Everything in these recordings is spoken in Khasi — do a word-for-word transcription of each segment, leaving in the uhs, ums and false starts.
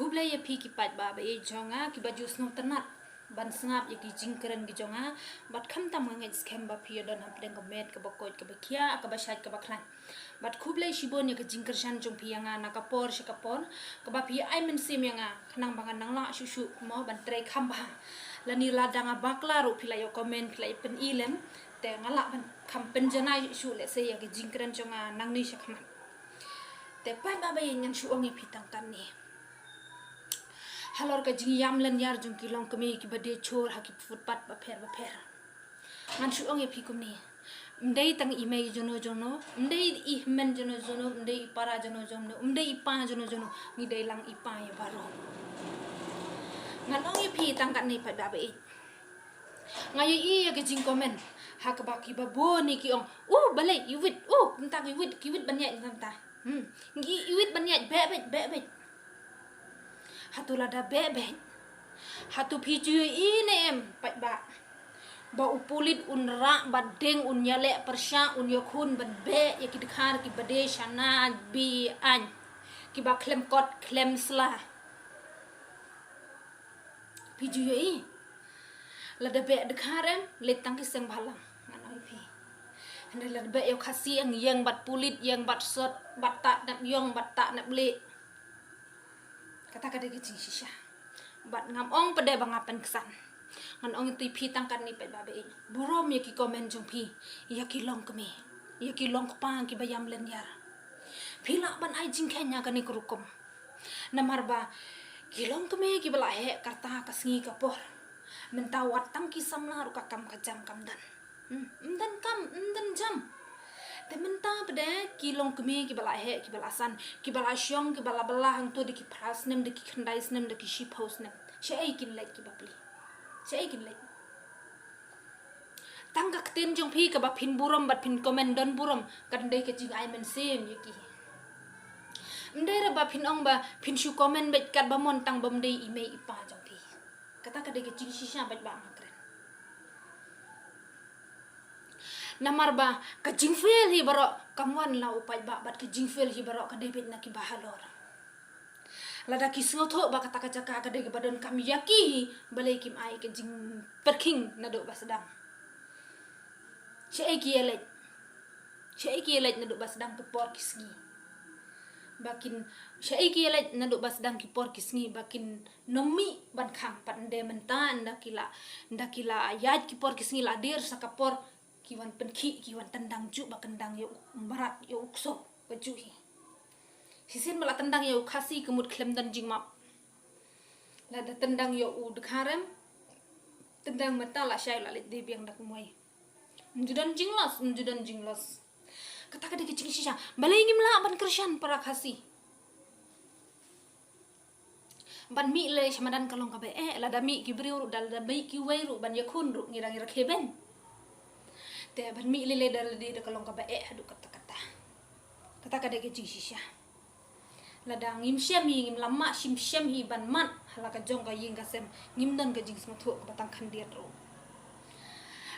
Khublei ïa phi ki paidbah ba ïeit jong nga, kiba ju sngewtynnat ban sngap ïa ki jingkren ki jong nga. Bad khamtam nga ngeit skhem ba phi ïa don hapdeng ka met kaba koit kaba khiah, kaba shait kaba khlaiñ. Bad khublei shibun ïa ka jingkyrshan jong phi ïa nga na ka por sha ka por, kaba phi ai mynsiem ïa nga khnang ba ngan nang lah shuh shuh mo ban trei kham bha. Lane lada nga bakla ruh phi la ïa comment, phi la ïa pyni lem, te nga lah ban kham pynjanai shuh shuh lehse ïa ka jingkren jong nga nangne sha khmat. Te paidbah ba ïeit, ngan shu ong ïa phi tang katne. Halor ka jingïam lynñiar jong ki longkmie kiba die chur ha ki footpath bapher bapher, ngan shu ong ïa phi kumne. Ym dei tang i mei jongno jongno, ym dei i hynmen jongno jongno, ym dei i para jongno jongno, ym dei i pa jongno jongno, ngi dei lang i pa ïa baroh. Ngan ong ïa phi tang katne paidbah ba ïeit. Nga ïohi ïa ka jingcomment ha kaba kiba bun ki ong, "Uh, balei i wit, uh, mynta ki wit, ki wit ban ïaid mynta." Hmm. Ngi i wit ban ïaid, beh beh, beh beh. Hato lada beh beh, hato phi ju ïohi ne em paidbah, ba u pulit un rah bad deng, un ïaleh pyrshah, un ïakhun ban beh ïa ki dkhar kiba die shana be-aiñ, kiba khlem kot khlem sla? Phi ju ïohi? Lada beh dkhar em, leit tang ki seng bhalang, ngan ong ïa phi. Hynrei lada beh ïa u Khasi, ïeng bad pulit, ïeng bad sot, bad tah nep ïong, bad tah nep lieh. Kata ka dei ka jingshisha. Bad ngam ong pat de ba nga pynksan. Ngan ong ïa phi tang katne paidbah ba ïeit, burom ïa ki comment jong phi ïa ki longkmie, ïa ki longkpa kiba ïam lynñiar. Phi lah ban ai jingkheiñ ha kane ka rukom. Namar ba ki longkmie kiba la heh ka rta ka sngi ka por, mynta wat tang ki samla ruh ka kam ka jam kam don. Hmm, ym don kam, ym don jam. Te mynta pat de ki longkmie kiba la heh, kiba la san, kiba la shong, kiba la bylla hangto da ki phra snem, da ki khyndai snem, da ki shiphew snem, shaei kin leit ki bapli? Shaei kin leit? Tang ka ktien jong phi kaba phin burom bad phin comment don burom, kan dei ka jingai mynsiem ïa ki. Ym dei re ba phin ong ba phin shu comment beit katba mon tang ba ym dei i mei i pa jong phi. Kata ka dei ka jingshisha paidbah, nga kren. Namar ba ka jingfail hi baroh kam wan la u paidbah, bad ka jingfail hi baroh ka dei beit na kiba halor. Lada ki sngewthuh ba kata ka jaka ka dei kaba donkam ïa ki, balei kim ai ka jingpyrkhing naduh ba sdang? Shaei ki ïa leit? Shaei ki ïa leit naduh ba sdang ki por ki sngi? Ba kin, shaei ki ïa leit naduh ba sdang ki por ki sngi, ba kin nym mih ban khang pat? Ynda mynta, ynda ki la, ynda ki la ïaid ki por ki sngi, la dier sa ka por, ki wan pynkhih, ki wan tyndang juh ba kyndang ïa u mrad, ïa u kso, ba juh hi. Shisien ba la tyndang ïa u Khasi ka mut khlem don jingmap. Lada tyndang ïa u dkhar em, tyndang mynta, la shai la leit die biang da kumwei. Ym ju don jinglos, ym ju don jinglos. Kata ka dei ka jingshisha. Balei ngim lah ban kyrshan para Khasi? Ban mih lei sha madan ka long kaba eh, lada mih ki briew ruh, da lada mih kiwei ruh ban ïakhun ruh, ngi dang ïa rakhe beiñ. Te ban mih lei lei da lade da ka long kaba eh haduh katta katta. Kata ka dei ka jingshisha. Lada ngim shem hi, ngim la mad shim shem hi ban mad ha la ka jong ka ïing ka sem, ngim don ka jingsngewthuh kaba tang khyndiat ruh.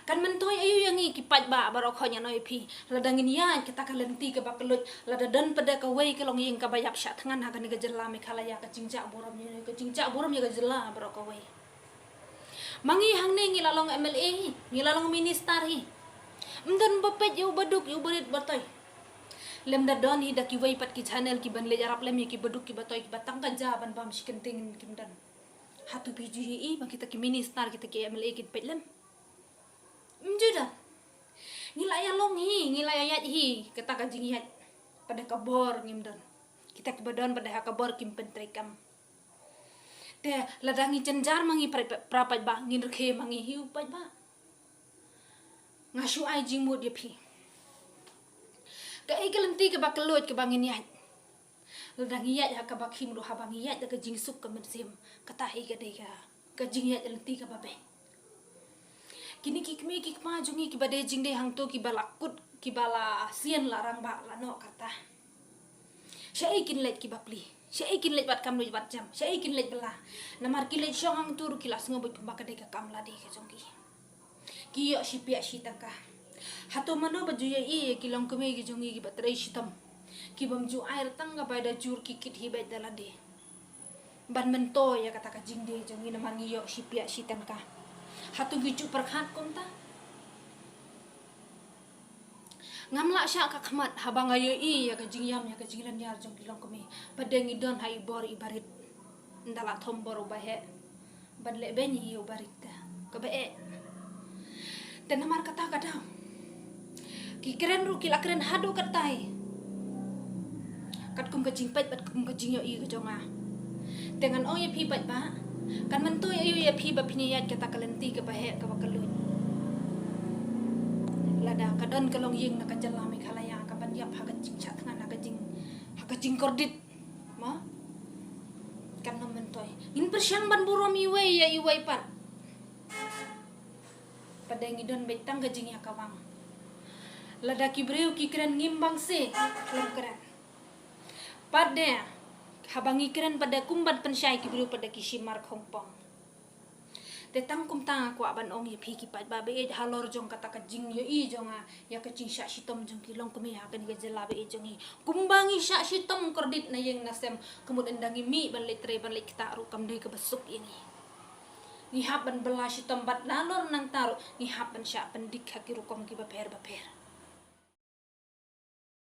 Kan myntoi aïu ïa ngi ki paidbah baroh khoit, ngan ong ïa phi? Lada ngin ïaid kata ka lynti kaba kylluid, lada don pat de kawei ka longïing kaba ïap shah thngan ha kane ka jylla Meghalaya, ka jingjah burom ïa, ka jingjah burom ïa ka jylla baroh kawei. Ma ngi hangne ngi la long M L A hi, ngi la long minister hi. Ym don ba peit ïa u baduk, ïa u barit batoi. Lymda don hi da kiwei pat ki channel kiban leit ïarap lem ïa ki baduk ki batoi kiba tang ka ja ban bam shi kyntien, kim don. Hato phi ju ïohi ba kita ki minister, kita ki M L A kin peit lem? Ym ju don. Ngi la ïa long hi, ngi la ïa ïaid hi, kata ka jingïaid pat de ka bor ngim don. Kita kiba don pat de ha ka bor kim pyntreikam. Te lada ngi jynjar ma ngi, para, para paidbah, ngin rkhie ma ngi hi u paidbah. Nga shu ai jingmut ïa phi. Kaei ka lynti kaba kylluid kaba ngin ïaid? Lada ngi ïaid ha kaba khim ruh, haba ngi ïaid da ka jingsuk ka mynsiem, kata hi ka dei ka, ka jingïaid lynti kaba beit. Kine ki kmie ki kpa jong ngi kiba dei jingdei hangto, kiba la kut, kiba la sien, la rangbah, la noh ka rta. Shaei kin leit ki bapli? Shaei kin leit bad kam luid bad jam? Shaei kin leit bylla? Namar ki leit shong hangto ruh ki la sngew beit kumba ka dei ka kam lade ka jong ki. Ki ïoh shi piah shi tyngka. Hato mano ba ju ïohi ïa ki longkmie ki jong ngi kiba trei shitom, kibym ju ai tang ka bai da jur, ki kit hi beit da lade? ban myntoi ïa kata ka jingdie jong ngi namar ngi ïoh shi piah shi tyngka. Hato ngi ju pyrkhat kumta? Ngam lah shah ka khmat haba nga ïohi ïa ka jingïam ïa ka jinglynñiar jong ki longkmie. Pat de ngi don ha i bor i barit. Ynda la thom bor u baheh ban leh beiñ ïa u barit te kaba eh. Te namar kata ka daw ki kren ruh ki la kren haduh katai. Katkum ka jingpeit bad kum ka jingïohi ka jong nga. Te ngan ong ïa phi paidbah, kan myntoi aïu ïa phi ba phin ïaid kata ka lynti kaba heh kaba kylluid? Lada ka don ka longïing na ka jylla Meghalaya kaban ïap ha ka jingshah thngan, ha ka jing, ha ka jingkordit, ma, kan ym myntoi. Ngin pyrshang ban burom iwei ïa iwei pat. Pat de ngi don beit tang ka jingïakawang. Lada ki briew ki kren ngim bang se, khlem kren. Pat de haba ngi kren pat de kum ban pynshai ki briew pat de ki shim mar khongpong. Te tang kumta nga kwah ban ong ïa phi ki paidbah ba ïeit halor jong kata ka jingïohi jong nga ïa ka jingshah shitom jong ki longkmie ha kane ka jylla ba ïeit jong ngi. Kumba ngi shah shitom kordit na ïing na sem, ka mut ynda ngi mih ban leit trei ban leit ktah ruh kam dei kaba suk ïa ngi. Ngi hap ban bylla shitom bad nalor nangta ruh ngi hap ban shah pyndik ha ki rukom kiba pher ba pher.